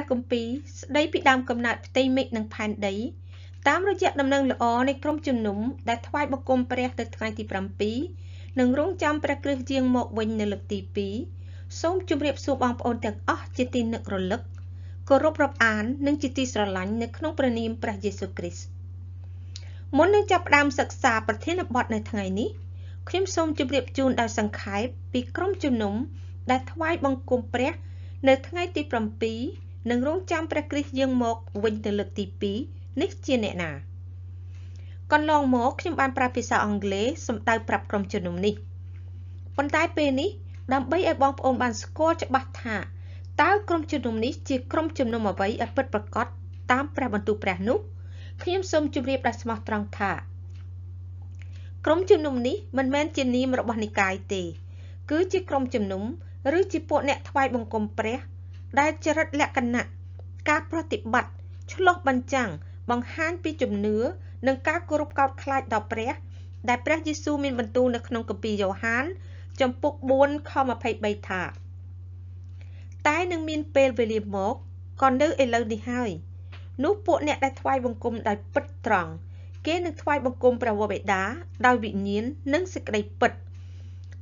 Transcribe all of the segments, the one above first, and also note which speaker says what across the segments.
Speaker 1: ព្រះគម្ពីរស្ដីពីដើមកំណើតផ្ទៃមេឃនិងផែនដីតាមរយៈដំណឹងល្អនៃក្រុមជំនុំដែលថ្វាយបង្គំព្រះនៅថ្ងៃទី7និងរងចាំព្រះគ្រីស្ទយាងមកវិញនៅលើកទី2សូមជម្រាបសួរបងប្អូនទាំងអស់ជាទីនឹករលឹកគោរពរាប់អាននិងជាទីស្រឡាញ់នៅក្នុងព្រះនាមព្រះយេស៊ូវគ្រីស្ទមុននឹងចាប់ផ្ដើមសិក្សាប្រធានបទនៅថ្ងៃនេះខ្ញុំសូមជម្រាបជូនដោយសង្ខេបពីក្រុមជំនុំដែលថ្វាយបង្គំព្រះនៅថ្ងៃទី7និងរងចាំព្រះគ្រីស្ទយាងមកវិញនៅលើកទី2នេះជាអ្នកណាកន្លងមកខ្ញុំបានប្រើភាសាអង់គ្លេសសម្ដៅប្រាប់ក្រុមជំនុំនេះប៉ុន្តែពេលនេះដើម្បីឲ្យបងប្អូនបានស្គាល់ច្បាស់ថាតើក្រុមជំនុំនេះជាក្រុមជំនុំអ្វីឲ្យពិតប្រាកដតាមព្រះបន្ទូលព្រះនោះខ្ញុំសូមជម្រាបដោយស្មោះត្រង់ថាក្រុមជំនុំនេះមិនមែនជានាមរបស់និកាយទេគឺជាក្រុមជំនុំឬជាពួកអ្នកថ្វាយបង្គំព្រះដែលចរិតលក្ខណៈការប្រតិបត្តិឆ្លុះបញ្ចាំងបង្ហាញពីជំនឿនិងការគោរពកោតខ្លាចដល់ព្រះដែលព្រះយេស៊ូវមានបន្ទូលនៅក្នុងគម្ពីរយ៉ូហានចំពុក4ខ23ថាតែនឹងមានពេលវេលាមកក៏នៅឥឡូវនេះហើយនោះពួកអ្នកដែលថ្វាយបង្គំដោយពិតត្រង់គេនឹងថ្វាយបង្គំព្រះវរបិតាដោយវិញ្ញាណនិងសេចក្តីពិត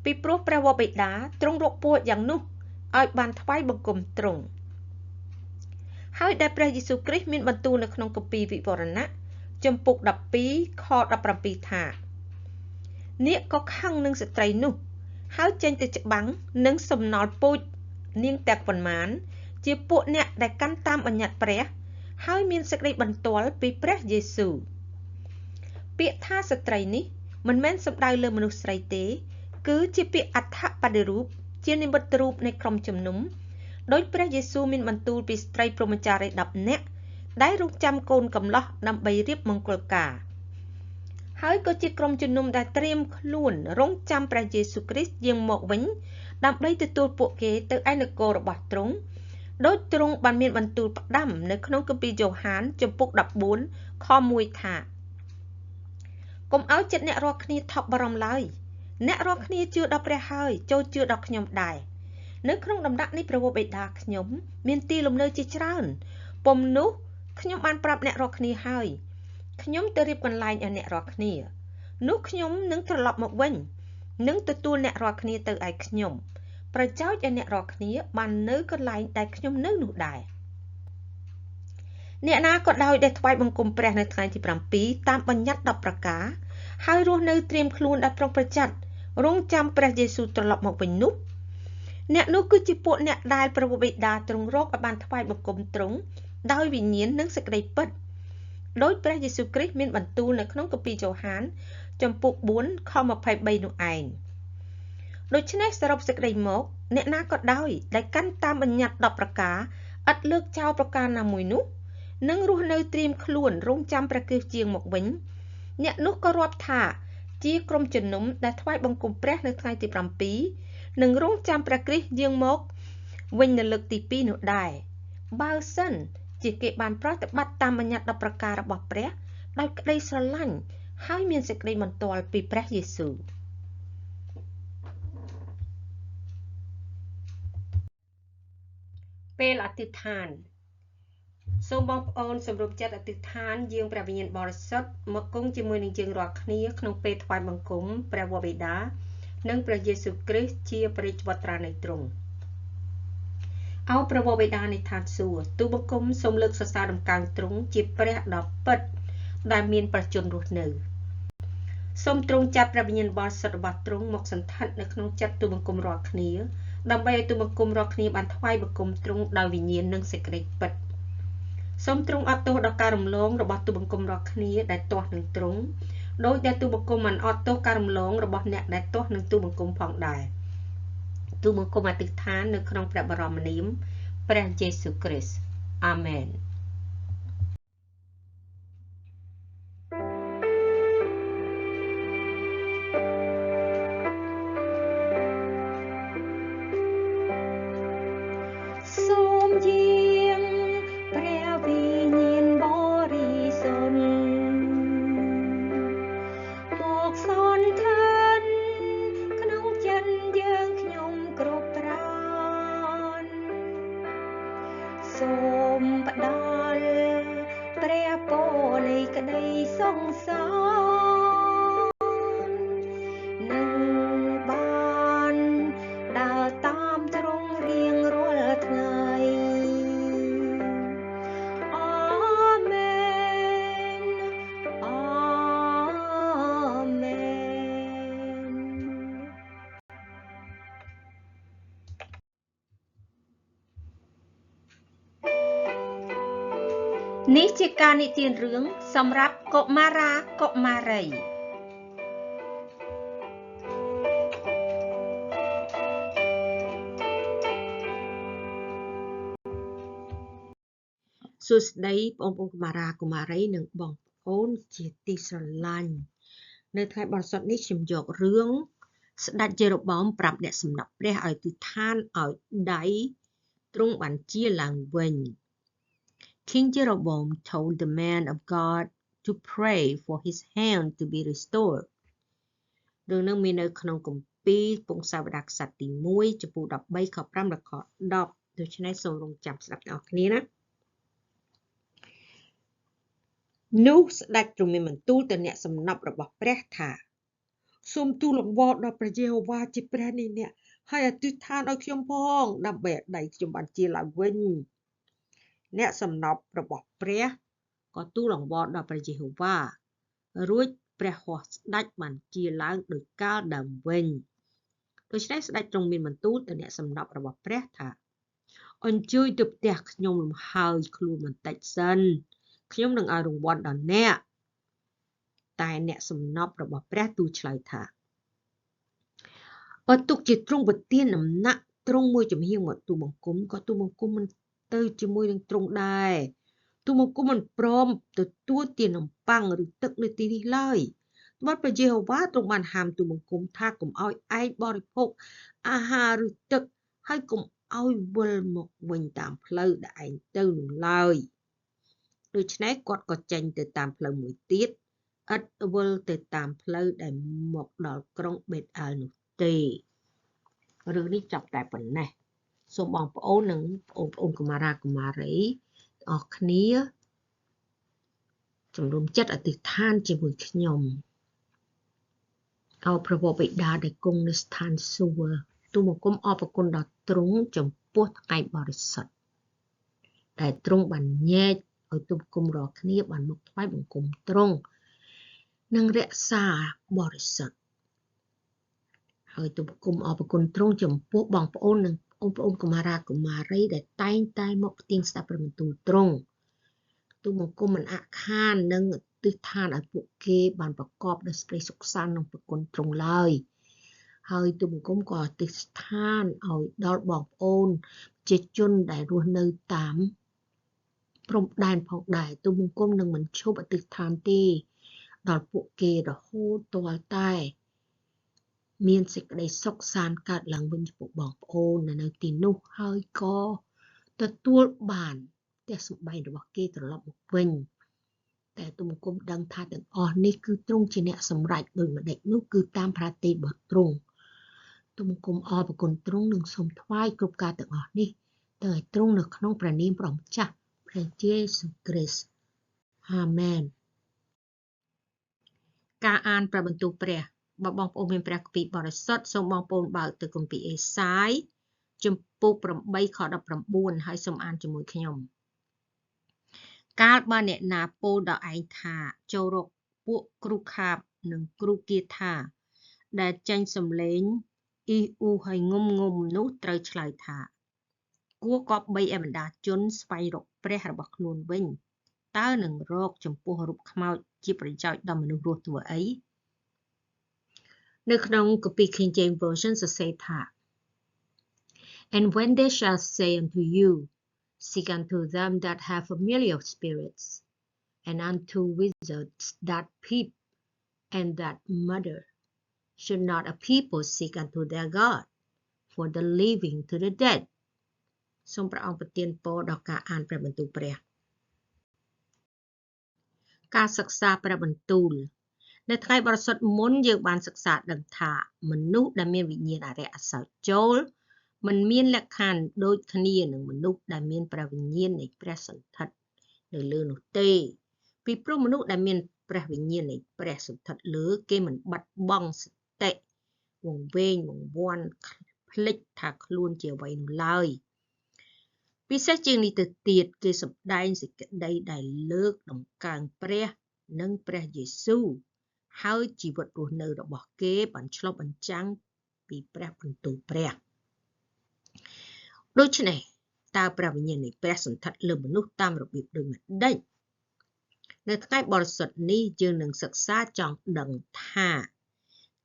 Speaker 1: ពីព្រោះព្រះវរបិតាទ្រង់រកពួកយ៉ាងនោះឲ្យបានថ្វាយបង្គំទ្រង់ហើយដែលព្រះយេស៊ូវគ្រីស្ទមានបន្ទូលនៅក្នុងគម្ពីរវិវរណៈចំពុក12ខ17ថានាគក៏ខឹងនឹងស្ត្រីនោះហើយចេញទៅច្បាំងនឹងសំណល់ពូជនាងទាំងប៉ុន្មានជាពួកអ្នកដែលកាន់តាមបញ្ញត្តិព្រះហើយមានសេចក្តីបន្ទាល់ពីព្រះយេស៊ូវពាក្យថាស្ត្រីនេះមិនមែនសំដៅលើមនុស្សស្រីទេគឺជាពាក្យអដ្ឋបដិរូបជានិមិត្តរូបនៃក្រុមជំនុំដោយព្រះយេស៊ូវមានបន្ទូលពីស្ត្រីព្រហ្មចារី10នាក់ដែលរងចាំកូនកំឡោះដើម្បីរៀបមង្គលការហើយក៏ជាក្រុមជំនុំដែលត្រៀមខ្លួនរងចាំព្រះយេស៊ូវគ្រីស្ទយាងមកវិញដើម្បីទទួលពួកគេទៅឯនគររបស់ទ្រង់ដោយទ្រង់បានមានបន្ទូលផ្ដាំនៅក្នុងគម្ពីរយ៉ូហានចំពុក14ខ1ថាកុំឲ្យចិត្តអ្នករាល់គ្នាថប់បារម្ភឡើយអ្នករាល់គ្នាជឿដល់ព្រះហើយចូលជឿដល់ខ្ញុំដែរនៅក្នុងដំណាក់នៃព្រះវរបិតាខ្ញុំមានទីលំនៅជាច្រើនពុំនោះខ្ញុំបានប្រាប់អ្នករាល់គ្នាហើយខ្ញុំទៅរៀបកន្លែងឲ្យអ្នករាល់គ្នានោះខ្ញុំនឹងត្រឡប់មកវិញនឹងទទួលអ្នករាល់គ្នាទៅឯខ្ញុំប្រយោជន៍ឲ្យអ្នករាល់គ្នាបាននៅកន្លែងដែលខ្ញុំនៅនោះដែរអ្នកណាក៏ដោយដែលថ្វាយបង្គំព្រះនៅថ្ងៃទី7តាមបញ្ញត្តិ10ប្រការហើយរស់នៅត្រៀមខ្លួនដោយប្រុងប្រយ័ត្នរងចាំព្រះយេស៊ូវត្រឡប់មកវិញនោះអ្នកនោះគឺជាពួកអ្នកដែលព្រះវរបិតាទ្រង់រកឲ្យបានថ្វាយបង្គំទ្រង់ដោយវិញ្ញាណនិងសេចក្តីពិតដោយព្រះយេស៊ូវគ្រីស្ទមានបន្ទូលនៅក្នុងគម្ពីរយ៉ូហានចំពុក4ខ23នោះឯងដូច្នេះសរុបសេចក្តីមកអ្នកណាក៏ដោយដែលកាន់តាមបញ្ញត្តិ10ប្រការឥតលើកចោលប្រការណាមួយនោះនឹងរស់នៅត្រៀមខ្លួនរងចាំព្រះគ្រីស្ទយាងមកវិញអ្នកនោះក៏រាប់ថាជាក្រុមជំនុំដែលថ្វាយបង្គំព្រះនៅថ្ងៃទី7និងរងចាំព្រះគ្រីស្ទយាងមកវិញនៅលើកទី2នោះដែរបើសិនជាគេបានប្រតិបត្តិតាមបញ្ញត្តិ10ប្រការរបស់ព្រះដោយក្តីស្រឡាញ់ហើយមានសេចក្តីបន្ទាល់ពីព្រះយេស៊ូវពេលអធិដ្ឋានសូមបងប្អូនសម្រុំចិត្តអធិដ្ឋានយាងព្រះវិញ្ញាណបរិសុទ្ធមកគង់ជាមួយនឹងយើងរាល់គ្នាក្នុងពេលថ្វាយបង្គំព្រះវរបិតានិងព្រះយេស៊ូវគ្រីស្ទជាព្រះរាជបុត្រានៃទ្រង់អោព្រះវរបិតានៃឋានសួគ៌ទូបង្គំសូមលើកសរសើរដំកើងទ្រង់ជាព្រះដ៏ពិតដែលមានព្រះជន្មរស់នៅសូមទ្រង់ចាត់ព្រះវិញ្ញាណបរិសុទ្ធរបស់ទ្រង់មកសន្ធិដ្ឋនៅក្នុងចិត្តទូបង្គំរាល់គ្នាដើម្បីឲ្យទូបង្គំរាល់គ្នាបានថ្វាយបង្គំទ្រង់ដោយវិញ្ញាណនិងសេចក្តីពិតសូមទ្រង់អត់ទោសដល់ការរំលងរបស់ទូបង្គំរាល់គ្នាដែលទាស់នឹងទ្រង់ដោយដែលទូបង្គំបានអត់ទោសការរំលងរបស់អ្នកដែលទាស់នឹងទូបង្គំផងដែរទូបង្គំអធិដ្ឋាននៅក្នុងព្រះបរមនាមព្រះយេស៊ូវគ្រីស្ទអាមែនសូមយាងព្រះវិញ្ញាណបរិសុទ្ធមកសន្តានក្នុងចិត្តយើងខ្ញុំគ្រប់ប្រាណ សូមផ្ដល់ព្រះពរនៃក្តីសង្សារនឹងបានដើរតាមទ្រង់រៀងរាល់ថ្ងៃអាមែនអាមែននេះជាការនិទានរឿងសម្រាប់កុមារាកុមារី
Speaker 2: សួស្តីបងប្អូនកុមារាកុមារីនិងបងប្អូនជាទីស្រឡាញ់នៅថ្ងៃបរិសុទ្ធនេះខ្ញុំយករឿងស្ដេចយេរ៉ូបោមប្រាប់អ្នកសំណប់ព្រះឲ្យទិដ្ឋានឲ្យដៃទ្រង់បានជាឡើងវិញ King Jeroboam told the man of God to pray for his hand to be restored. រឿងនឹងមាននៅក្នុងគម្ពីរពង្សាវតារក្សត្រទី1ចំពូក13ខ5ដល់ខ10ដូច្នេះសូមរងចាំស្ដាប់ទាំងអស់គ្នាណានោះស្ដេចទ្រង់មានបន្ទូលទៅអ្នកសំណប់របស់ព្រះថាសូមទូលអង្វរដល់ព្រះយេហូវ៉ាជាព្រះនៃអ្នកហើយអធិដ្ឋានឲ្យខ្ញុំផងដើម្បីឲ្យដៃខ្ញុំបានជាឡើងវិញអ្នកសំណប់របស់ព្រះក៏ទូលអង្វរដល់ព្រះយេហូវ៉ារួចព្រះហស្ថស្ដេចបានជាឡើងដោយកាលដើមវិញដូច្នេះស្ដេចទ្រង់មានបន្ទូលទៅអ្នកសំណប់របស់ព្រះថាអញ្ជើញទៅផ្ទះខ្ញុំលំហើយខ្លួនបន្តិចសិនខ្ញុំនឹងឲ្យរង្វាន់ដល់អ្នកតែអ្នកសំណប់របស់ព្រះទូលឆ្លើយថាបើទុកជាទ្រង់ប្រទានអំណាចទ្រង់មួយចំហៀងមកទូបង្គំក៏ទូបង្គំមិនទៅជាមួយនឹងទ្រង់ដែរទូបង្គំមិនព្រមទទួលទាននំប៉័ងឬទឹកនៅទីនេះឡើយត្បិតព្រះយេហូវ៉ាទ្រង់បានហាមទូបង្គំថាកុំឲ្យឯងបរិភោគអាហារឬទឹកហើយកុំឲ្យវិលមកវិញតាមផ្លូវដែលឯងទៅនោះឡើយដូច្នេះគាត់ក៏ចេញទៅតាមផ្លូវមួយទៀតឥតវិលទៅតាមផ្លូវដែលមកដល់ក្រុងបេតអែលនោះទេរឿងនេះចប់តែប៉ុណ្ណេះសូមបងប្អូននិងបងប្អូនកុមារាកុមារីទាំងអស់គ្នាជំរុំចិត្តអធិដ្ឋានជាមួយខ្ញុំអោព្រះបិតាដែលគង់នៅស្ថានសួគ៌ទូលបង្គំអរព្រគុណដល់ទ្រង់ចំពោះថ្ងៃបរិសុទ្ធដែលទ្រង់បានញែកឲ្យទូលបង្គំរាល់គ្នាបានមកថ្វាយបង្គំទ្រង់និងរក្សាបរិសុទ្ធហើយទូលបង្គំអរព្រគុណទ្រង់ចំពោះបងប្អូននិងបងប្អូនកុមារាកុមារីដែលតែងតែមកផ្ទៀងស្ដាប់ព្រះបន្ទូលទ្រង់ទូលបង្គំមិនអាក់ខាននិងអធិដ្ឋានឲ្យពួកគេបានប្រកបដោយសេចក្តីសុខសាន្តនិងប្រគុណទ្រង់ឡើយហើយទូលបង្គំក៏អធិដ្ឋានឲ្យដល់បងប្អូនប្រជាជនដែលរស់នៅតាមព្រំដែនផងដែរទូលបង្គំនឹងមិនឈប់អធិដ្ឋានទេដល់ពួកគេរហូតទាល់តែមានសេចក្តីសុខសាន្តកើតឡើងវិញចំពោះបងប្អូននៅទីនោះហើយក៏ទទួលបានផ្ទះសម្បែងរបស់គេត្រឡប់មកវិញតែទូលបង្គំដឹងថាទាំងអស់នេះគឺទ្រង់ជាអ្នកសម្រេចដូចម្ដេចនោះគឺតាមព្រះហឫទ័យរបស់ទ្រង់ទូលបង្គំអរព្រគុណទ្រង់និងសូមថ្វាយគ្រប់ការទាំងអស់នេះទៅឲ្យទ្រង់នៅក្នុងព្រះនាមព្រះម្ចាស់ព្រះយេស៊ូវគ្រីស្ទអាមែនការអានព្រះបន្ទូលព្រះបើបងប្អូនមានព្រះគម្ពីរបរិសុទ្ធសូមបងប្អូនបើកទៅគម្ពីរអេសាយជំពូក8ខ19ហើយសូមអានជាមួយខ្ញុំកាលបើអ្នកណាពោលដល់ឯងថាចូលរកពួកគ្រូខាបនិងគ្រូគាថាដែលចេញសំឡេងអ៊ីអ៊ូហើយងុំងុំនោះត្រូវឆ្លើយថាគួរគប្បីឲ្យបណ្ដាជនស្វែងរកព្រះរបស់ខ្លួនវិញតើនឹងរកចំពោះរូបខ្មោចជាប្រយោជន៍ដល់មនុស្សរស់ធ្វើអីនៅក្នុងគម្ពីរ King James Version សរសេរថា And when they shall say unto you, seek unto them that have familiar spirits, and unto wizards that peep and that mutter, should not a people seek unto their God for the living to the dead? សូមព្រះអង្គប្រទានពរដល់ការអានព្រះបន្ទូលព្រះការសិក្សាព្រះបន្ទូលនៅថ្ងៃបរិសុទ្ធមុនយើងបានសិក្សាដឹងថាមនុស្សដែលមានវិញ្ញាណអារក្សអសោចចូល មិនមានលក្ខខណ្ឌដូចគ្នានឹងមនុស្សដែលមានព្រះវិញ្ញាណនៃព្រះសន្ធិដ្ឋនៅលើនោះទេពីព្រោះមនុស្សដែលមានព្រះវិញ្ញាណនៃព្រះសន្ធិដ្ឋលើគេមិនបាត់បង់សតិវង្វេងវង្វាន់ភ្លេចថាខ្លួនជាអ្វីនោះឡើយពិសេសជាងនេះទៅទៀតគេសម្ដែងសេចក្តីដែលលើកតម្កើងព្រះនិងព្រះយេស៊ូវហើយជីវិតរស់នៅរបស់គេបានឆ្លុះបញ្ចាំងពីព្រះបន្ទូលព្រះដូច្នេះតើព្រះវិញ្ញាណនៃព្រះសន្ធិដ្ឋលើមនុស្សតាមរបៀបដូចម្តេចនៅថ្ងៃបរិសុទ្ធនេះយើងនឹងសិក្សាចង់ដឹងថា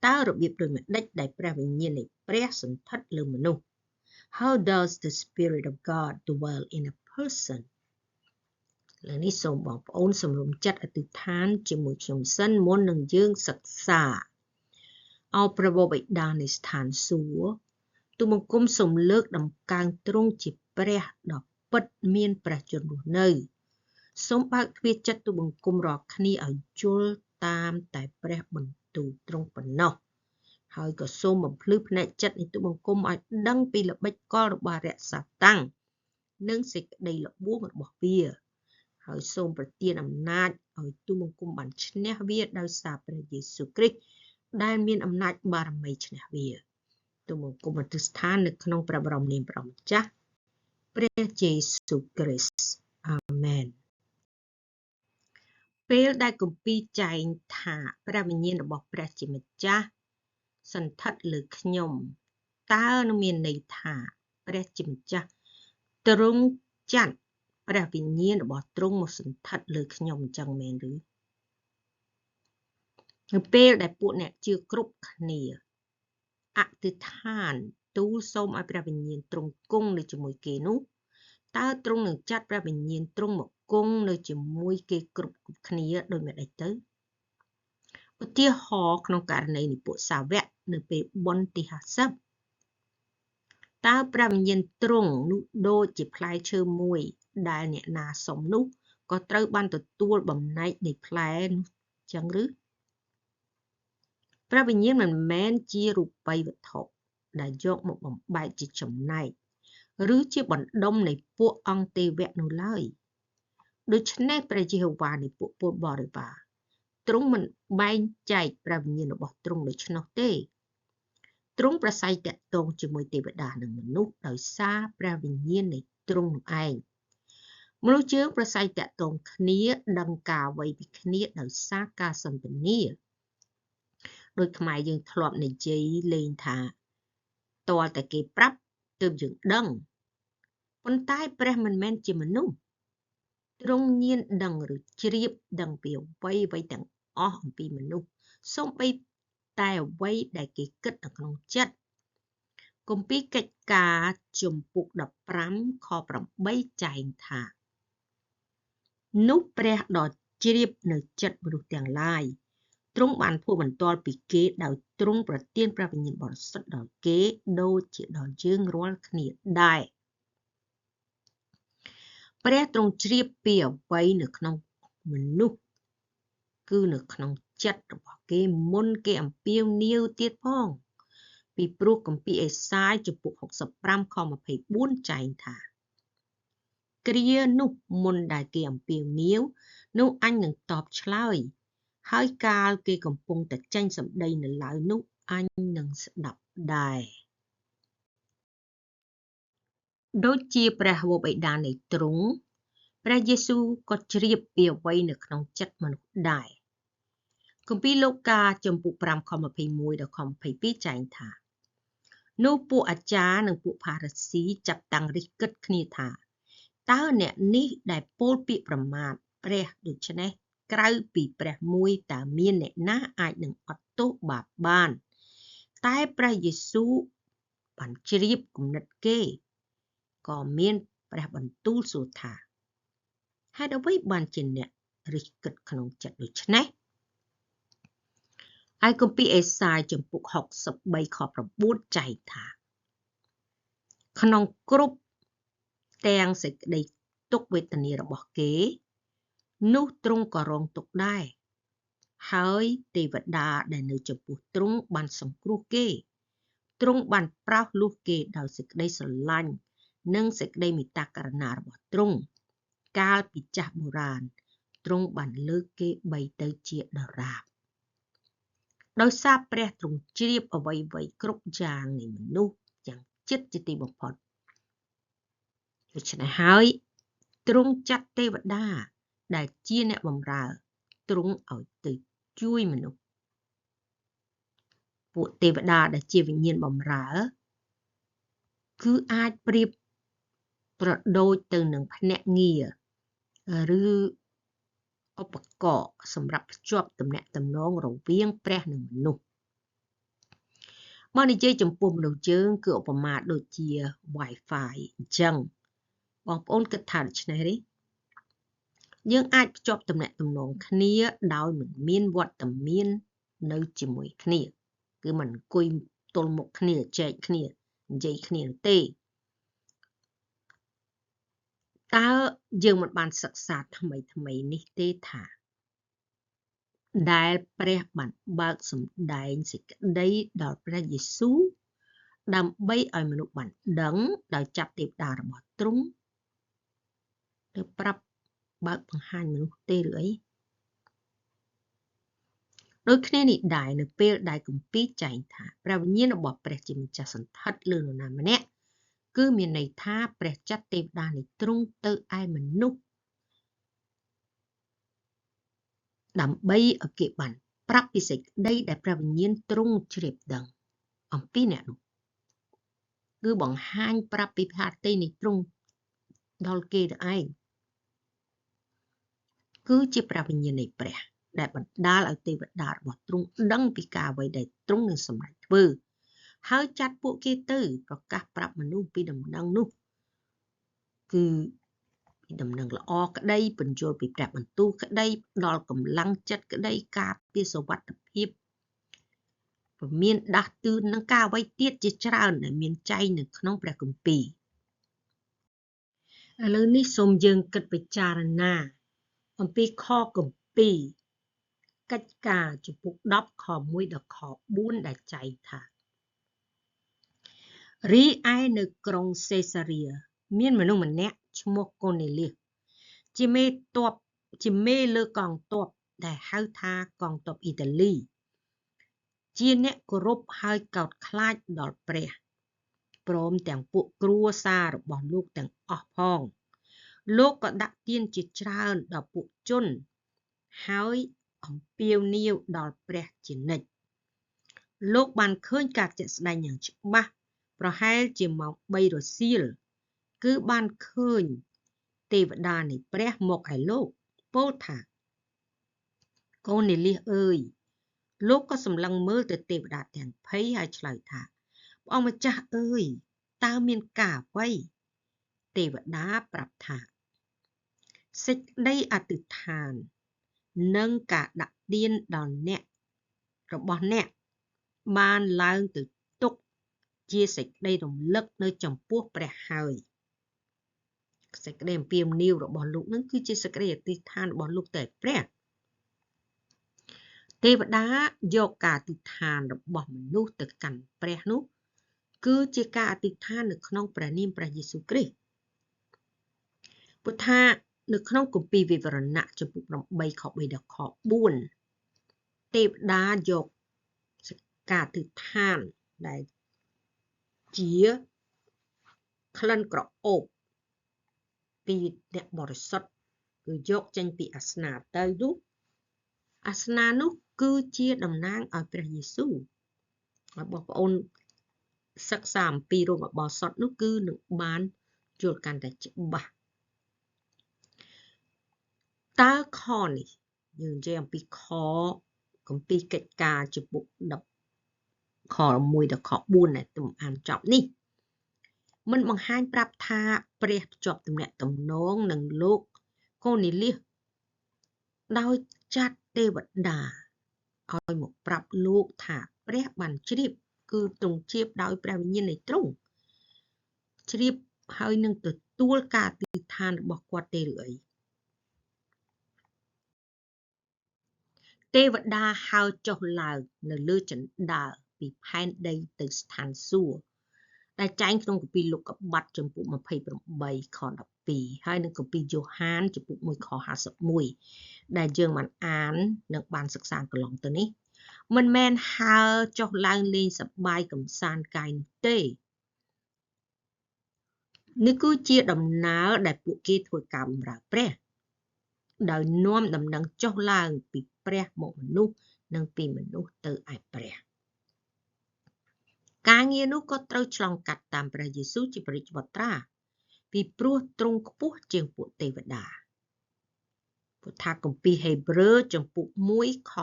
Speaker 2: តើរបៀបដូចម្តេចដែលព្រះវិញ្ញាណនៃព្រះសន្ធិដ្ឋលើមនុស្ស How does the Spirit of God dwell in a person? លើនេះសូមបងប្អូនសម្រុំចិត្តអធិដ្ឋានជាមួយខ្ញុំសិនមុននឹងយើងសិក្សាអោព្រះបិតានៃស្ថានសួគ៌ទូលបង្គំសូមលើកតម្កើងទ្រង់ជាព្រះដ៏ពិតមានព្រះជន្មរស់នៅសូមបើកទ្វារចិត្តទូលបង្គំរាល់គ្នាឲ្យយល់តាមតែព្រះបន្ទូលទ្រង់ប៉ុណ្ណោះហើយក៏សូមបំភ្លឺភ្នែកចិត្តនៃទូលបង្គំឲ្យដឹងពីល្បិចកលរបស់រក្សាតាំងនិងសេចក្តីល្បួងរបស់វាហើយសូមប្រទានអំណាចឲ្យទូលបង្គំបានឈ្នះវាដោយសារព្រះយេស៊ូវគ្រីស្ទដែលមានអំណាចបារមីឈ្នះវាទូលបង្គំអធិស្ឋាននៅក្នុងព្រះបរមនាមព្រះម្ចាស់ព្រះយេស៊ូវគ្រីស្ទអាមែនពេលដែលគម្ពីរចែងថាព្រះវិញ្ញាណរបស់ព្រះជាម្ចាស់សន្ធិដ្ឋលើខ្ញុំតើនឹងមានន័យថាព្រះជាម្ចាស់ទ្រង់ចាត់ព្រះវិញ្ញាណរបស់ទ្រង់មកសន្ធិដ្ឋលើខ្ញុំអញ្ចឹងមែនឬនៅពេលដែលពួកអ្នកជឿគ្រប់គ្នាអធិដ្ឋានទូលសូមឲ្យព្រះវិញ្ញាណទ្រង់គង់នៅជាមួយគេនោះតើទ្រង់នឹងចាត់ព្រះវិញ្ញាណទ្រង់មកគង់នៅជាមួយគេគ្រប់គ្នាដោយម្តេចទៅឧទាហរណ៍ក្នុងករណីនៃពួកសាវកនៅពេលបុណ្យទី50តើព្រះវិញ្ញាណទ្រង់នោះដូចជាផ្លែឈើមួយដែលអ្នកណាសុំនោះក៏ត្រូវបានទទួលបំណែកនៃផ្លែនោះចឹងឬព្រះវិញ្ញាណមិនមែនជារូបិយវត្ថុដែលយកមកបំបែកជាចំណែកឬជាបណ្ដុំនៃពួកអង្គទេវៈនោះឡើយដូច្នេះព្រះយេហូវ៉ានៃពួកពលបរិវារទ្រង់មិនបែងចែកព្រះវិញ្ញាណរបស់ទ្រង់ដូច្នោះទេទ្រង់ប្រស័យតាក់ទងជាមួយទេវតានិងមនុស្សដោយសារព្រះវិញ្ញាណនៃទ្រង់នោះឯងមនុស្សយើងប្រស័យតាក់ទងគ្នាដឹងការអ្វីពីគ្នាដោយសារការសន្ទនាដោយខ្មែរយើងធ្លាប់និយាយលេងថាទាល់តែគេប្រាប់ទើបយើងដឹងប៉ុន្តែព្រះមិនមែនជាមនុស្សទ្រង់ញៀនដឹងឬជ្រាបដឹងពីអ្វីអ្វីទាំងអស់អំពីមនុស្សសូម្បីតែអ្វីដែលគេគិតនៅក្នុងចិត្តគម្ពីរកិច្ចការជំពូក15ខ8ចែងថានោះព្រះដ៏ជ្រាបនៅចិត្តមនុស្សទាំងឡាយទ្រង់បានធ្វើបន្ទាល់ពីគេដោយទ្រង់ប្រទានព្រះវិញ្ញាណបរិសុទ្ធដល់គេដូចជាដល់យើងរាល់គ្នាដែរព្រះទ្រង់ជ្រាបពីអ្វីនៅក្នុងមនុស្សគឺនៅក្នុងចិត្តរបស់គេមុនគេអំពាវនាវទៀតផងពីព្រោះគម្ពីរអេសាយជំពូក65ខ24ចែងថាគ្រានោះមុនដែលគេអំពាវនាវនោះអញនឹងតបឆ្លើយហើយកាលគេកំពុងតែចេញសម្ដីនៅឡើយនោះអញនឹងស្ដាប់ដែរដូចជាព្រះវរបិតានៃទ្រង់ព្រះយេស៊ូវក៏ជ្រាបពីអ្វីនៅក្នុងចិត្តមនុស្សដែរគម្ពីរលូកាជំពូក5ខ21ដល់ខ22ចែងថានោះពួកអាចារ្យនិងពួកផារ៉ាស៊ីចាប់តាំងរិះគិតគ្នាថាតើអ្នកនេះដែលពោលពាក្យប្រមាថព្រះដូច្នេះក្រៅពីព្រះមួយតើមានអ្នកណាអាចនឹងអត់ទោសបាបបានតែព្រះយេស៊ូវបានជ្រាបគំនិតគេក៏មានព្រះបន្ទូលសួរថាហេតុអ្វីបានជាអ្នករិះគិតក្នុងចិត្តដូច្នេះឯគម្ពីរអេសាយជំពូក63ខ9ចែងថាក្នុងគ្រប់ទាំងសេចក្តីទុក្ខវេទនារបស់គេនោះទ្រង់ក៏រងទុក្ខដែរហើយទេវតាដែលនៅចំពោះទ្រង់បានសង្គ្រោះគេ ទ្រង់បានប្រោសលោះគេដោយសេចក្តីស្រឡាញ់និងសេចក្តីមេត្តាករុណារបស់ទ្រង់កាលពីចាស់បុរាណទ្រង់បានលើកគេបីទៅជាដរាបដោយសារព្រះទ្រង់ជ្រាបអ្វីៗគ្រប់យ៉ាងនៃមនុស្សយ៉ាងជិតជាទីបំផុតដូច្នេះហើយទ្រង់ចាត់ទេវតាដែលជាអ្នកបម្រើទ្រង់ឲ្យទៅជួយមនុស្សពួកទេវតាដែលជាវិញ្ញាណបម្រើគឺអាចប្រៀបប្រដូចទៅនឹងភ្នាក់ងារឬឧបករណ៍សម្រាប់ភ្ជាប់ទំនាក់ទំនងរវាងព្រះនិងមនុស្សបើនិយាយចំពោះមនុស្សយើងគឺឧបមាដូចជា Wi-Fi អញ្ចឹងបងប្អូនគិតថាដូច្នេះទេយើងអាចភ្ជាប់ទំនាក់ទំនងគ្នាដោយមិនមានវត្តមាននៅជាមួយគ្នាគឺមិនអង្គុយទល់មុខគ្នាចែកគ្នានិយាយគ្នាទេតើយើងមិនបានសិក្សាថ្មីៗនេះទេថាដែលព្រះបានបើកសម្ដែងសេចក្តីដល់ព្រះយេស៊ូវដើម្បីឲ្យមនុស្សបានដឹងដោយចាប់ទេវតារបស់ទ្រង់ទៅប្រាប់បើកបង្ហាញមនុស្សទេឬអីដូចគ្នានេះដែរនៅពេលដែលគម្ពីរចែងថាព្រះវិញ្ញាណរបស់ព្រះជាម្ចាស់សន្ធិដ្ឋលើនរណាម្នាក់គឺមានន័យថាព្រះចាត់ទេវតានៃទ្រង់ទៅឯមនុស្សដើម្បីឲ្យគេបានប្រាប់ពីសេចក្តីដែលព្រះវិញ្ញាណទ្រង់ជ្រាបដឹងអំពីអ្នកនោះគឺបង្ហាញប្រាប់ពីផាតីនៃទ្រង់ដល់គេទៅឯងគឺជាព្រះវិញ្ញាណនៃព្រះដែលបណ្ដាលឲ្យទេវតារបស់ទ្រង់ដឹងពីការអ្វីដែលទ្រង់នឹងសម្រេចធ្វើហើយចាត់ពួកគេទៅប្រកាសប្រាប់មនុស្សពីដំណឹងនោះគឺពីដំណឹងល្អក្តីពន្យល់ពីព្រះបន្ទូលក្តីផ្ដល់កម្លាំងចិត្តក្តីការពារសុវត្ថិភាពពមានដាស់តឿននិងការអ្វីទៀតជាច្រើនដែលមានចែងនៅក្នុងព្រះគម្ពីរឥឡូវនេះសូមយើងគិតពិចារណាអំពីខគម្ពីរកិច្ចការជំពូក10ខ1ដល់ខ4ដែលចែងថារីឯនៅក្រុងសេសារាមានមនុស្សម្នាក់ឈ្មោះកូនេលៀសជាមេទ័ពជាមេលើកងទ័ពដែលហៅថាកងទ័ពអ៊ីតាលីជាអ្នកគោរពហើយកោតខ្លាចដល់ព្រះព្រមទាំងពួកគ្រួសាររបស់លោកទាំងអស់ផងលោកក៏ដាក់ទានជាច្រើនដល់ពួកជនហើយអំពាវនាវដល់ព្រះជានិច្ចលោកបានឃើញការជាក់ស្ដែងយ៉ាងច្បាស់ប្រហែលជាម៉ោង3រសៀលគឺបានឃើញទេវតានៃព្រះមកឯលោកពោលថាកូនេលៀសអើយលោកក៏សម្លឹងមើលទៅទេវតាទាំងភ័យហើយឆ្លើយថាព្រះអង្គម្ចាស់អើយតើមានការអ្វីទេវតាប្រាប់ថាសេចក្តីអធិដ្ឋាននិងការដាក់ទានដល់អ្នករបស់អ្នកបានឡើងទៅទុកជាសេចក្តីរំលឹកនៅចំពោះព្រះហើយសេចក្តីអំពាវនាវរបស់លោកនឹងគឺជាសេចក្តីអធិដ្ឋានរបស់លោកតែព្រះទេវតាយកការអធិដ្ឋានរបស់មនុស្សទៅកាន់ព្រះនោះគឺជាការអធិដ្ឋាននៅក្នុងព្រះនាមព្រះយេស៊ូវគ្រីស្ទព្រោះថានៅក្នុងគម្ពីរវិវរណៈជំពូក8ខ3ដល់ខ4ទេវតាយកការអធិដ្ឋានដែលជាក្លិនក្រអូបពីអ្នកបរិសុទ្ធគឺយកចេញពីអាសនៈទៅនោះអាសនៈនោះគឺជាតំណាងឲ្យព្រះយេស៊ូវឲ្យបងប្អូនសិក្សាអំពីរោងអបោសុតនោះគឺនឹងបានយល់កាន់តែច្បាស់តើខនេះយើងនិយាយអំពីខគម្ពីរកិច្ចការជំពូក10ខ1ដល់ខ4ដែលខ្ញុំអានចប់នេះមិនបង្ហាញប្រាប់ថាព្រះភ្ជាប់ទំនាក់ទំនងនឹងលោកកូនេលៀសដោយចាត់ទេវតាឲ្យមកប្រាប់លោកថាព្រះបានជ្រាបគឺទ្រង់ជ្រាបដោយព្រះវិញ្ញាណនៃទ្រង់ជ្រាបហើយនឹងទទួលការអធិដ្ឋានរបស់គាត់ទេឬអីទេវតាហើរចុះឡើងនៅលើជណ្ដើរ ពីផែនដីទៅស្ថានសួគ៌ដែលចែងក្នុងគម្ពីរលោកុបាតជំពូក28ខ12ហើយនិងគម្ពីរយ៉ូហានជំពូក1ខ51ដែលយើងបានអាននិងបានសិក្សាកន្លងទៅនេះមិនមែនហើរចុះឡើងលេងសប្បាយកំសាន្តកាយនោះទេនេះគឺជាដំណើរដែលពួកគេធ្វើការបម្រើព្រះដោយនាំដំណឹងចុះឡើងពីព្រះមកមនុស្សនិងពីមនុស្សទៅឯព្រះការងារនោះក៏ត្រូវឆ្លងកាត់តាមព្រះយេស៊ូវជាព្រះរាជបុត្រាពីព្រោះទ្រង់ខ្ពស់ជាងពួកទេវតាព្រោះថាគម្ពីរហេព្រើរជំពូក1ខ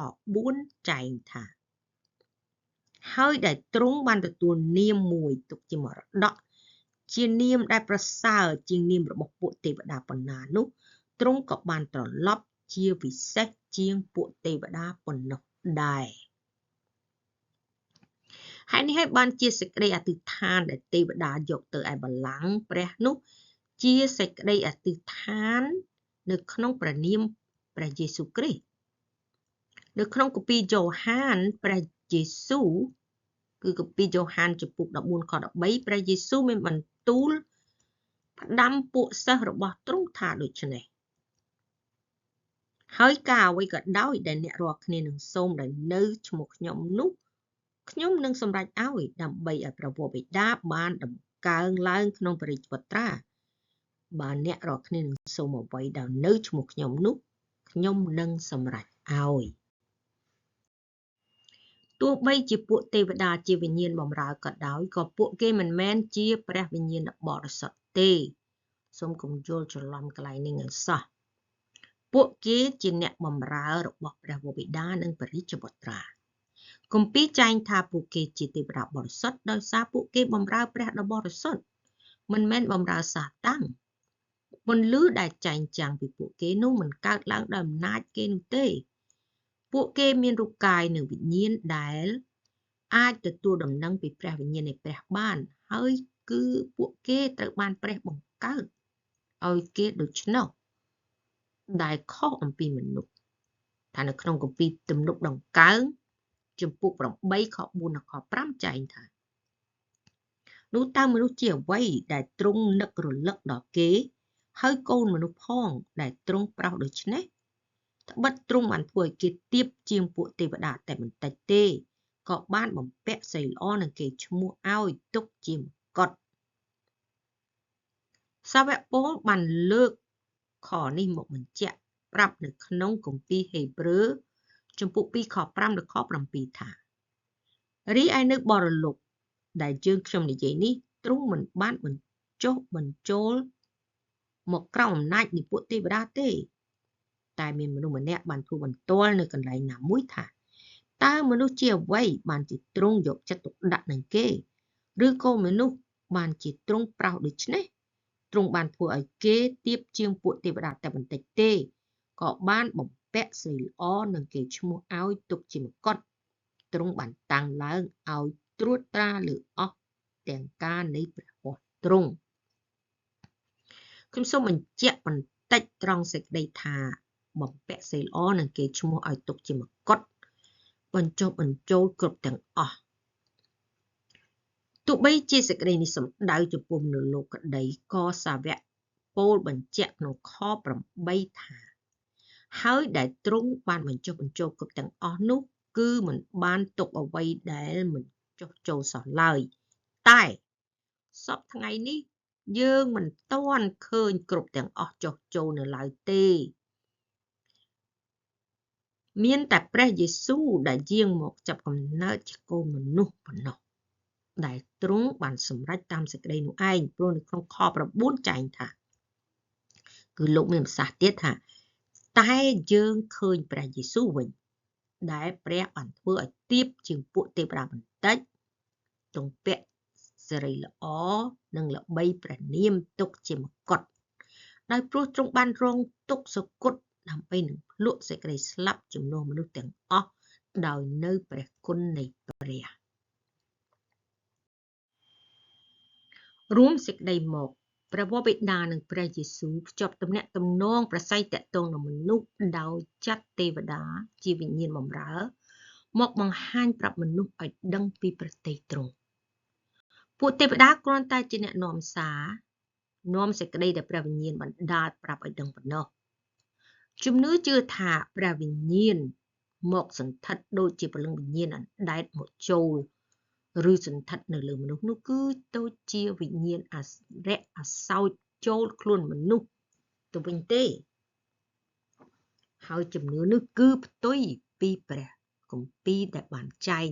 Speaker 2: 4ចែងថាហើយដែលទ្រង់បានទទួលនាមមួយទុកជាមរតកជានាមដែលប្រសើរជាងនាមរបស់ពួកទេវតាប៉ុណ្ណានោះទ្រង់ក៏បានត្រឡប់ជាពិសេសជាងពួកទេវតាប៉ុណ្ណោះដែរហើយនេះហើយបានជាសេចក្តីអធិដ្ឋានដែលទេវតាយកទៅឯបល្ល័ង្កព្រះនោះជាសេចក្តីអធិដ្ឋាននៅក្នុងព្រះនាមព្រះយេស៊ូវគ្រីស្ទនៅក្នុងគម្ពីរយ៉ូហានព្រះយេស៊ូវគឺគម្ពីរយ៉ូហានជំពូក14ខ13ព្រះយេស៊ូវមានបន្ទូលផ្ដាំពួកសិស្សរបស់ទ្រង់ថាដូច្នេះហើយការអ្វីក៏ដោយដែលអ្នករាល់គ្នានឹងសូមដោយនៅឈ្មោះខ្ញុំនោះខ្ញុំនឹងសម្រេចឲ្យដើម្បីឲ្យព្រះវរបិតាបានតម្កើងឡើងក្នុងព្រះរាជបុត្រាបើអ្នករាល់គ្នានឹងសូមអ្វីដោយនៅឈ្មោះខ្ញុំនោះខ្ញុំនឹងសម្រេចឲ្យទោះបីជាពួកទេវតាជាវិញ្ញាណបម្រើក៏ដោយក៏ពួកគេមិនមែនជាព្រះវិញ្ញាណបរិសុទ្ធទេសូមកុំយល់ច្រឡំកន្លែងនេះឲ្យសោះពួកគេជាអ្នកបម្រើរបស់ព្រះវរបិតានិងព្រះរាជបុត្រាគម្ពីរចែងថាពួកគេជាទេវតាបរិសុទ្ធដោយសារពួកគេបម្រើព្រះដ៏បរិសុទ្ធមិនមែនបម្រើសាតាំងពន្លឺដែលចែងចាំងពីពួកគេនោះមិនកើតឡើងដោយអំណាចគេនោះទេពួកគេមានរូបកាយនិងវិញ្ញាណដែលអាចទទួលដំណឹងពីព្រះវិញ្ញាណនៃព្រះបានហើយគឺពួកគេត្រូវបានព្រះបង្កើតឲ្យគេដូច្នោះដែលខុសអំពីមនុស្សថានៅក្នុងគម្ពីរទំនុកដង្កើងជំពូក8ខ4ដល់ខ5ចែងថានោះតើមនុស្សជាអ្វីដែលទ្រង់នឹករលឹកដល់គេហើយកូនមនុស្សផងដែលទ្រង់ប្រោសដូច្នេះត្បិតទ្រង់បានធ្វើឲ្យគេទាបជាងពួកទេវតាតែបន្តិចទេក៏បានបំពាក់ស្រីល្អនឹងគេឈ្មោះឲ្យទុកជាមកុដសាវកប៉ូលបានលើកខនេះមកបញ្ជាក់ប្រាប់នៅក្នុងគម្ពីរហេព្រើរជំពូក2ខ5ដល់ខ7ថារីឯនៅបរលោកដែលយើងខ្ញុំនិយាយនេះទ្រង់មិនបានបញ្ចុះបញ្ចូលមកក្រោមអំណាចនៃពួកទេវតាទេតែមានមនុស្សម្នាក់បានធ្វើបន្ទាល់នៅកន្លែងណាមួយថាតើមនុស្សជាអ្វីបានជាទ្រង់យកចិត្តទុកដាក់នឹងគេឬក៏មនុស្សបានជាទ្រង់ប្រោសដូច្នេះទ្រង់បានធ្វើឲ្យគេទាបជាងពួកទេវតាតែបន្តិចទេក៏បានបំពាក់ស្រីល្អនឹងគេឈ្មោះឲ្យទុកជាមកុដទ្រង់បានតាំងឡើងឲ្យត្រួតត្រាលើអស់ទាំងការនៃព្រះហស្ថទ្រង់ខ្ញុំសូមបញ្ជាក់បន្តិចត្រង់សេចក្តីថាបំពាក់ស្រីល្អនឹងគេឈ្មោះឲ្យទុកជាមកុដបញ្ចុះបញ្ចូលគ្រប់ទាំងអស់ទោះបីជាសេចក្តីនេះសំដៅចំពោះមនុស្សលោកក្តីក៏សាវកប៉ូលបញ្ជាក់ក្នុងខ8ថាហើយដែលទ្រង់បានបញ្ចុះបញ្ចូលគ្រប់ទាំងអស់នោះគឺមិនបានទុកអ្វីដែលមិនចុះចូលសោះឡើយតែសព្វថ្ងៃនេះយើងមិនទាន់ឃើញគ្រប់ទាំងអស់ចុះចូលនៅឡើយទេមានតែព្រះយេស៊ូវដែលយាងមកចាប់កំណើតជាកូនមនុស្សប៉ុណ្ណោះដែលទ្រង់បានសម្រេចតាមសេចក្តីនោះឯងព្រោះនៅក្នុងខ9ចែងថាគឺលោកមានប្រសាសន៍ទៀតថាតែយើងឃើញព្រះយេស៊ូវវិញដែលព្រះបានធ្វើឲ្យទាបជាងពួកទេវតាបន្តិចទ្រង់ពាក់សិរីល្អនិងល្បីព្រះនាមទុកជាមកុដដោយព្រោះទ្រង់បានរងទុក្ខសគត់ដើម្បីនឹងភ្លក់សេចក្តីស្លាប់ជំនួសមនុស្សទាំងអស់ដោយនៅព្រះគុណនៃព្រះរួមសេចក្តីមកព្រះវរបិតានិងព្រះយេស៊ូវភ្ជាប់ទំនាក់ទំនងប្រស័យទាក់ទងនឹងមនុស្សដោយចាត់ទេវតាជាវិញ្ញាណបម្រើ មកបង្ហាញប្រាប់មនុស្សឲ្យដឹងពីព្រះទ័យទ្រង់ពួកទេវតាគ្រាន់តែជាអ្នកនាំសារនាំសេចក្តីដែលព្រះវិញ្ញាណបណ្ដាលប្រាប់ឲ្យដឹងប៉ុណ្ណោះជំនឿជឿថាព្រះវិញ្ញាណមកសន្ធិដ្ឋដូចជាព្រលឹងវិញ្ញាណអណ្ដែតមកចូលឬសន្ធិដ្ឋនៅលើមនុស្សនោះគឺដូចជាវិញ្ញាណអរិយអសោចចូលខ្លួនមនុស្សទៅវិញទេហើយជំនឿនោះគឺផ្ទុយពីព្រះគម្ពីរដែលបានចែង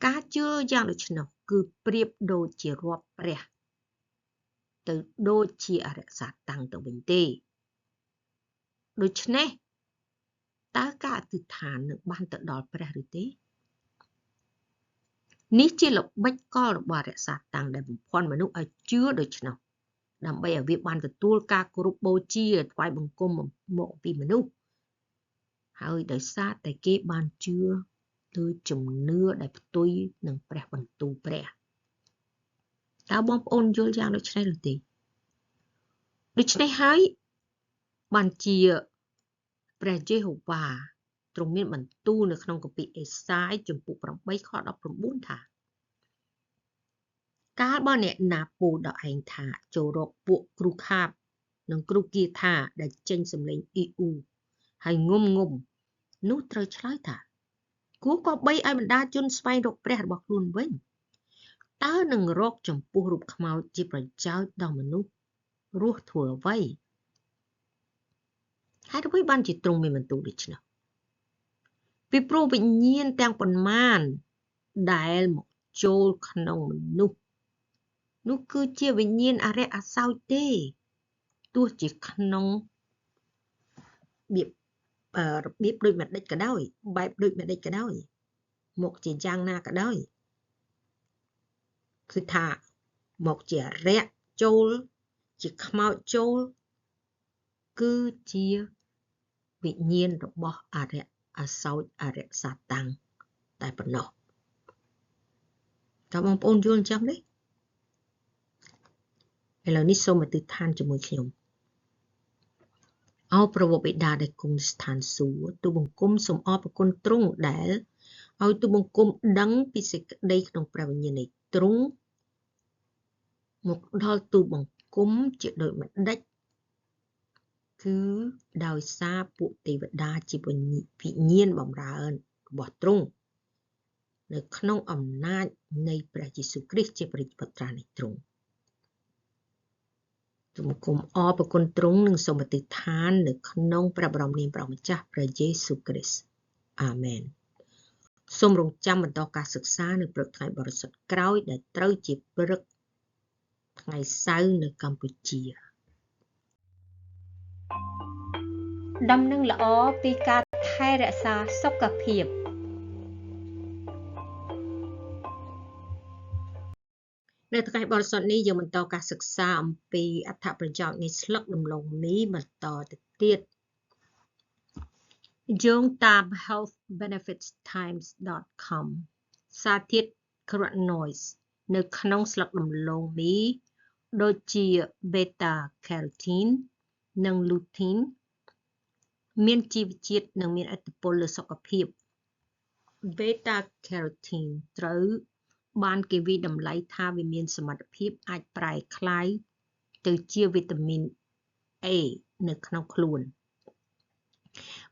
Speaker 2: ការជឿយ៉ាងដូច្នោះគឺប្រៀបដូចជារាប់ព្រះទៅដូចជាអរិយសាតាំងទៅវិញទេដូច្នេះតើការអធិដ្ឋាននឹងបានទៅដល់ព្រះឬទេនេះជាល្បិចកលរបស់អរិយសាតាំងដែលបំភាន់មនុស្សឲ្យជឿដូច្នោះដើម្បីឲ្យវាបានទទួលការគោរពបូជាថ្វាយបង្គំមកពីមនុស្សហើយដោយសារតែគេបានជឿលើជំនឿដែលផ្ទុយនឹងព្រះបន្ទូលព្រះតើបងប្អូនយល់យ៉ាងដូច្នេះឬទេដូច្នេះហើយបានជាព្រះយេហូវ៉ាទ្រង់មានបន្ទូលនៅក្នុងគម្ពីរអេសាយជំពូក8ខ19ថាកាលបើអ្នកណាពោលដល់ឯងថាចូលរកពួកគ្រូខាបនិងគ្រូគាថាដែលចេញសម្លេងអ៊ីអ៊ូហើយងុំងុំនោះត្រូវឆ្លើយថាគួរក៏បីឲ្យបណ្ដាជនស្វែងរកព្រះរបស់ខ្លួនវិញតើនឹងរកចំពោះរូបខ្មោចជាប្រយោជន៍ដល់មនុស្សរស់ធ្វើអ្វីហេតុអ្វីបានជាទ្រង់មានបន្ទូលដូច្នោះពីព្រោះវិញ្ញាណទាំងប៉ុន្មានដែលមកចូលក្នុងមនុស្សនោះគឺជាវិញ្ញាណអរិយអសោចទេទោះជាក្នុងរបៀបដូចម្ដេចក៏ដោយបែបដូចម្ដេចក៏ដោយមកជាយ៉ាងណាក៏ដោយគឺថាមកជាអរិយចូលជាខ្មោចចូលគឺជាវិញ្ញាណរបស់អរិយអសោចអរិយសាតាំងតែប៉ុណ្ណោះតើបងប្អូនយល់អញ្ចឹងទេឥឡូវនេះសូមអធិដ្ឋានជាមួយខ្ញុំអោព្រះបិតាដែលគង់ស្ថានសួគ៌ទូបង្គំសូមអរព្រគុណទ្រង់ដែលឲ្យទូបង្គំដឹងពីសេចក្តីក្នុងព្រះវិញ្ញាណនៃទ្រង់មកដល់ទូបង្គំជាដូចម្ដេចគឺដោយសារពួកទេវតាជាវិញ្ញាណបម្រើរបស់ទ្រង់នៅក្នុងអំណាចនៃព្រះយេស៊ូវគ្រីស្ទជាព្រះបុត្រានៃទ្រង់ទូបង្គំអរព្រគុណទ្រង់និងសូមអធិដ្ឋាននៅក្នុងព្រះបរមនាមព្រះម្ចាស់ព្រះយេស៊ូវគ្រីស្ទអាមែនសូមរងចាំបន្តការសិក្សានៅព្រឹកថ្ងៃបរិសុទ្ធក្រោយដែលត្រូវជាព្រឹកថ្ងៃសៅរ៍នៅកម្ពុជា
Speaker 1: ដំណឹងល្អពីការថែរក្សាសុខភាព
Speaker 2: នៅថ្ងៃបរិសុទ្ធនេះយើងបន្តការសិក្សាអំពីអត្ថប្រយោជន៍នៃស្លឹកដំឡូងមីបន្តទៅទៀតយោងតាម healthbenefitstimes.com សារធាតុ carotenoids នៅក្នុងស្លឹកដំឡូងមីដូចជា beta carotene និង lutein មានជីវជាតិនិងមានឥទ្ធិពលលើសុខភាព beta carotene ត្រូវបានគេវាយតម្លៃថាវាមានសមត្ថភាពអាចប្រែក្លាយទៅជាវីតាមីន A នៅក្នុងខ្លួន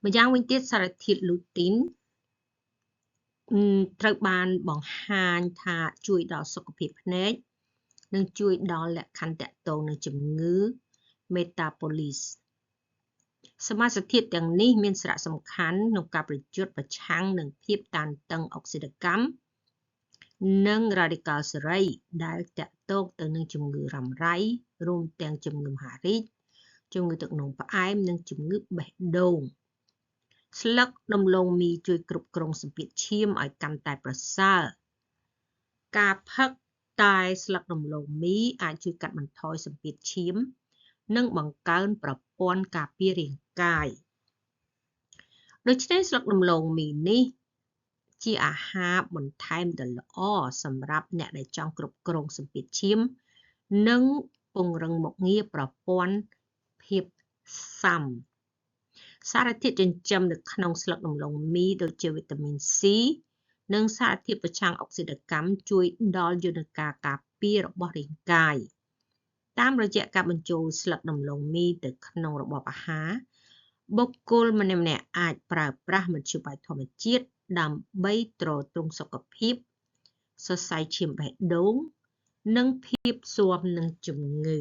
Speaker 2: ម្យ៉ាងវិញទៀតសារធាតុ lutein ត្រូវបានបង្ហាញថាជួយដល់សុខភាពភ្នែកនិងជួយដល់លក្ខខណ្ឌទាក់ទងនឹងជំងឺ metabolism សមាសធាតុទាំងនេះមានសារៈសំខាន់ក្នុងការប្រយុទ្ធប្រឆាំងនឹងភាពតានតឹងអុកស៊ីតកម្មនិងរ៉ាឌីកាល់សេរីដែលទាក់ទងទៅនឹងជំងឺរ៉ាំរ៉ៃរួមទាំងជំងឺមហារីកជំងឺទឹកនោមផ្អែមនិងជំងឺបេះដូងស្លឹកដំឡូងមីជួយគ្រប់គ្រងសម្ពាធឈាមឲ្យកាន់តែប្រសើរការផឹកតែស្លឹកដំឡូងមីអាចជួយកាត់បន្ថយសម្ពាធឈាមនិងបង្កើនប្រព័ន្ធការពាររាងកាយដូច្នេះស្លឹកដំឡូងមីនេះជាអាហារបន្ថែមដ៏ល្អសម្រាប់អ្នកដែលចង់គ្រប់គ្រងសម្ពាធឈាមនិងពង្រឹងមុខងារប្រព័ន្ធភាពស៊ាំ សារធាតុចិញ្ចឹមនៅក្នុងស្លឹកដំឡូងមីដូចជាវីតាមីន C និងសារធាតុប្រឆាំងអុកស៊ីតកម្មជួយដល់យន្តការការពាររបស់រាងកាយតាមរយៈការបញ្ចូលស្លឹកដំឡូងមីទៅក្នុងរបបអាហារបុគ្គលម្នាក់ៗអាចប្រើប្រាស់មធ្យោបាយធម្មជាតិដើម្បីទ្រទ្រង់សុខភាពសរសៃឈាមបេះដូងនិងភាពស៊ាំនឹងជំងឺ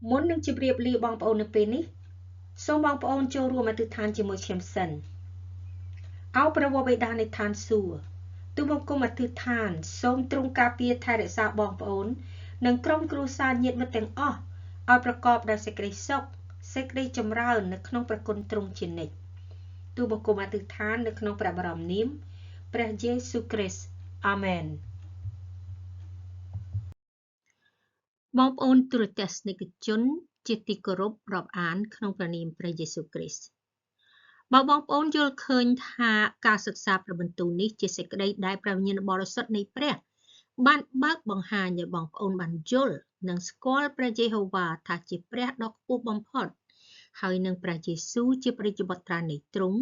Speaker 1: មុននឹងជម្រាបលាបងប្អូននៅពេលនេះសូមបងប្អូនចូលរួមអធិដ្ឋានជាមួយខ្ញុំសិនអោព្រះវរបិតានៃឋានសួគ៌ទូលបង្គំអធិដ្ឋានសូមទ្រង់ការពារថែរក្សាបងប្អូននិងក្រុមគ្រួសារញាតិមិត្តទាំងអស់ឲ្យប្រកបដោយសេចក្តីសុខសេចក្តីចម្រើននៅក្នុងព្រះគុណទ្រង់ជានិច្ចទូលបង្គំអធិដ្ឋាននៅក្នុងព្រះបរមនាមព្រះយេស៊ូវគ្រីស្ទអាមែន
Speaker 2: បងប្អូនទូរទស្សនិកជនជាទីគោរពរាប់អានក្នុងព្រះនាមព្រះយេស៊ូវគ្រីស្ទបើបងប្អូនយល់ឃើញថាការសិក្សាព្រះបន្ទូលនេះជាសេចក្តីដែលព្រះវិញ្ញាណបរិសុទ្ធនៃព្រះបានបើកបង្ហាញឲ្យបងប្អូនបានយល់និងស្គាល់ព្រះយេហូវ៉ាថាជាព្រះដ៏ខ្ពស់បំផុតហើយនឹងព្រះយេស៊ូវជាព្រះរាជបុត្រានៃទ្រង់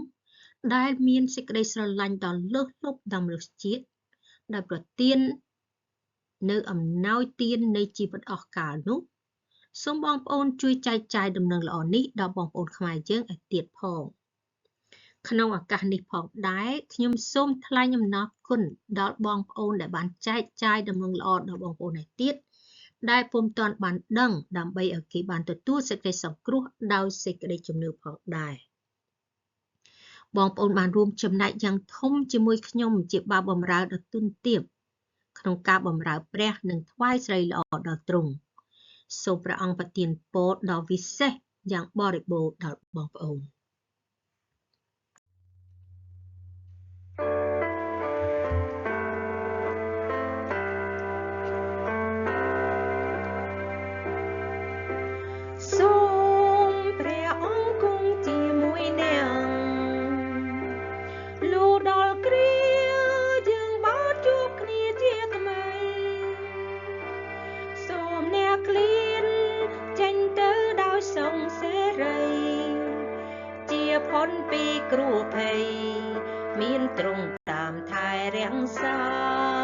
Speaker 2: ដែលមានសេចក្តីស្រឡាញ់ដ៏លើសលប់ដល់មនុស្សជាតិដោយប្រទាននៅអំណោយទាននៃជីវិតអស់កល្បនោះសូមបងប្អូនជួយចែកចាយដំណឹងល្អនេះដល់បងប្អូនខ្មែរយើងឲ្យទៀតផងក្នុងឱកាសនេះផងដែរខ្ញុំសូមថ្លែងអំណរគុណដល់បងប្អូនដែលបានចែកចាយដំណឹងល្អដល់បងប្អូនឯទៀតដែលពុំទាន់បានដឹងដើម្បីឲ្យគេបានទទួលសេចក្តីសង្គ្រោះដោយសេចក្តីជំនឿផងដែរបងប្អូនបានរួមចំណែកយ៉ាងធំជាមួយខ្ញុំជាបាវបម្រើដ៏ទន់ទាបក្នុងការបម្រើព្រះនិងថ្វាយស្រីល្អដល់ទ្រង់សូមព្រះអង្គប្រទានពរដ៏វិសេសយ៉ាងបរិបូរណ៍ដល់បងប្អូន
Speaker 1: សូមព្រះអង្គគង់ជាមួយអ្នកលុះដល់គ្រាយើងបានជួបគ្នាជាថ្មីសូមអ្នកឃ្លានចេញទៅដោយសុខសេរីជាផុនពីគ្រោះភ័យមានទ្រង់តាមថែរក្សា